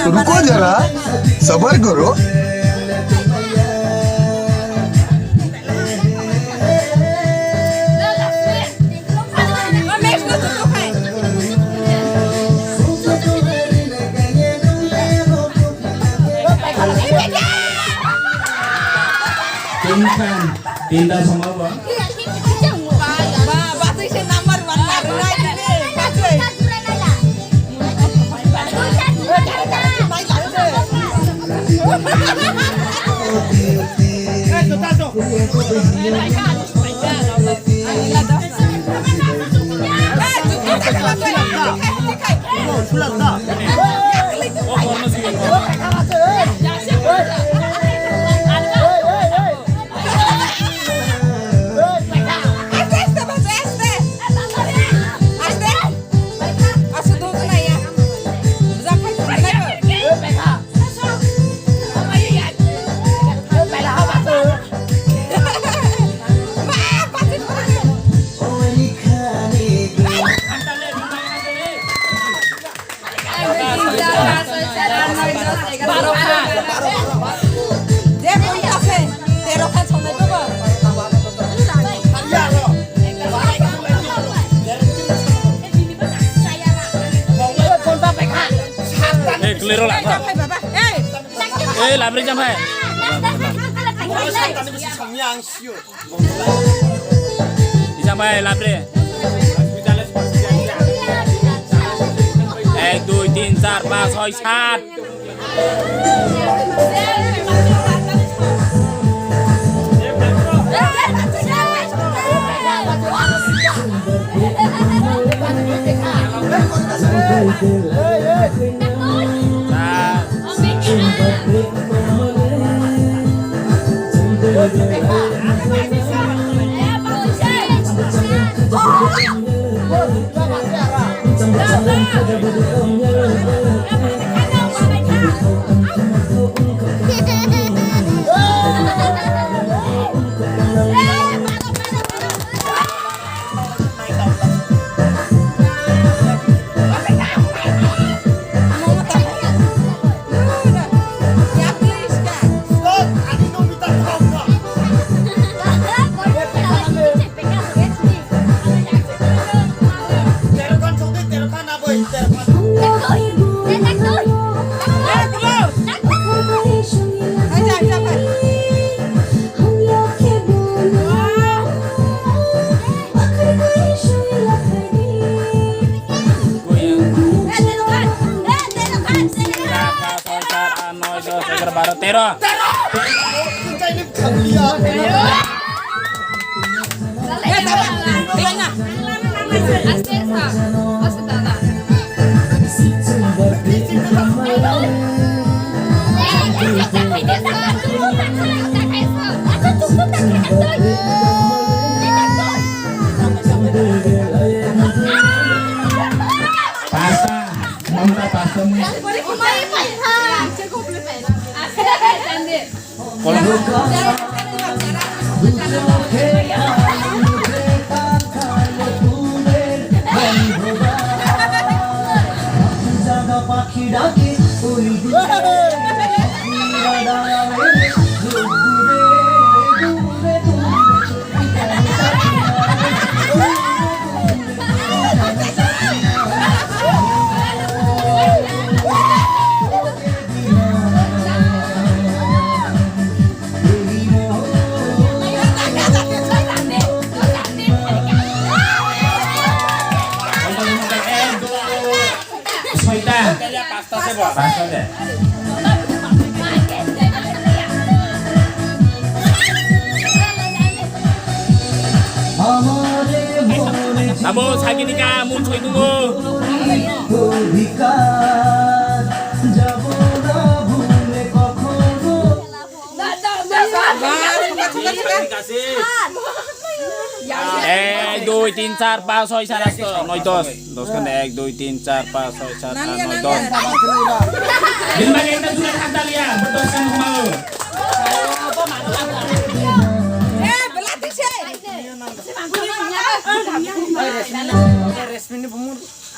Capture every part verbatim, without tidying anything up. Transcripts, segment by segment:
Ruko jara, sabar karo. Tinta sama ba? Eh, clear lah, Pak. Eh, labri jam hai. Isa bai, labri. Ek, dui, tin, char, pas, soi, sat. Soi, sat, aat, noi, dos, egaroh, baro, tero. Pasta. Mamta pasta mo. Soita. Pasta de. Abo sagini ka mun soi dungo. Ek, dui, tin, char, pas, soi, sat, aat, noi, dos. Dos kan ek, dui, tin, char, pas, soi, sat, aat, noi, dos. Din bagi ekta jura thak dalia, dos kan mau. Eh, belati se. Resmi ni bumur.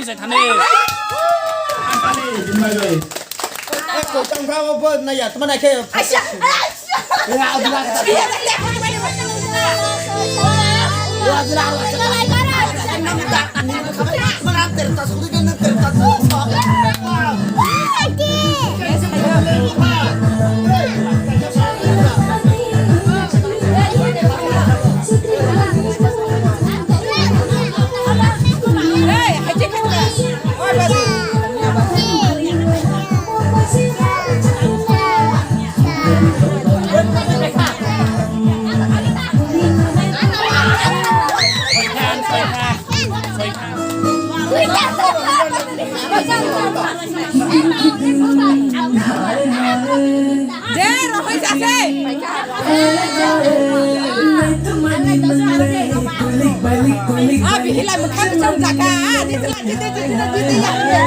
khe sai thani. Ang thani, jinmai bai. Eh, ko tang kha bo na ya, tma na khe. Aisha, aisha. Ya, abla. De, rohoi jase. Ah, bihila mukhang chum jaka. Ah, jitla, jitla, jitla, jitla, ya.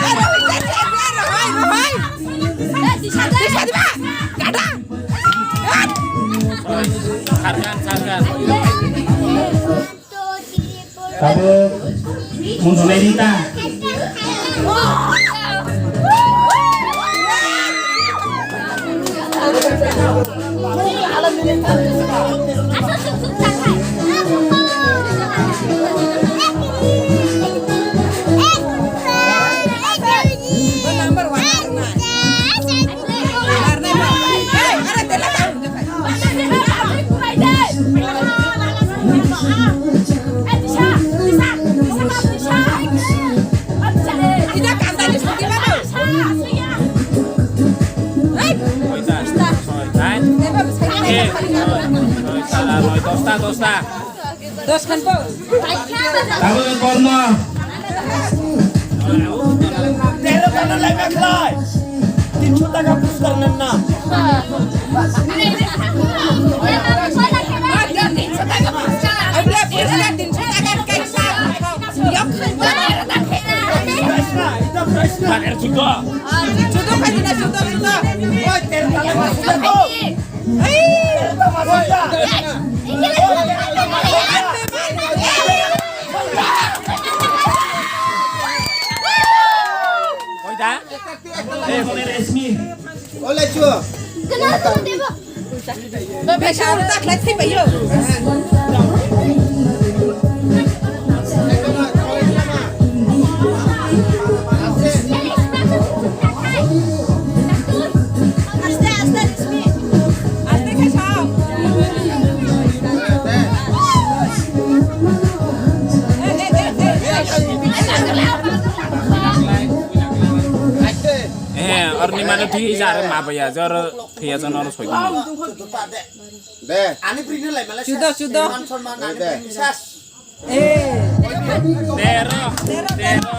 Eh, rohoi jase, eh, rohoi, rohoi. Disha, disha, diba? Gada. Sarkan, sarkan. Tabuk munsulai rita. Dosta, dosta. Dos khan po. Tabuk kormo. Tero tano lai ma khlai. Tinso taka puskar nanna. Abla puskar tinso taka kai sa. Yok khan po. Ita prashna, ita prashna. Judo khan na, judo, judo. Oi, tero tano lai ma khlai. Eh, orni mane thwi jar ma baya, jor thwi jar nor soi. De. Ani brini lai mala. Chudo, chudo. Man sonman ani brini sas. Eh. Tero. Tero, tero.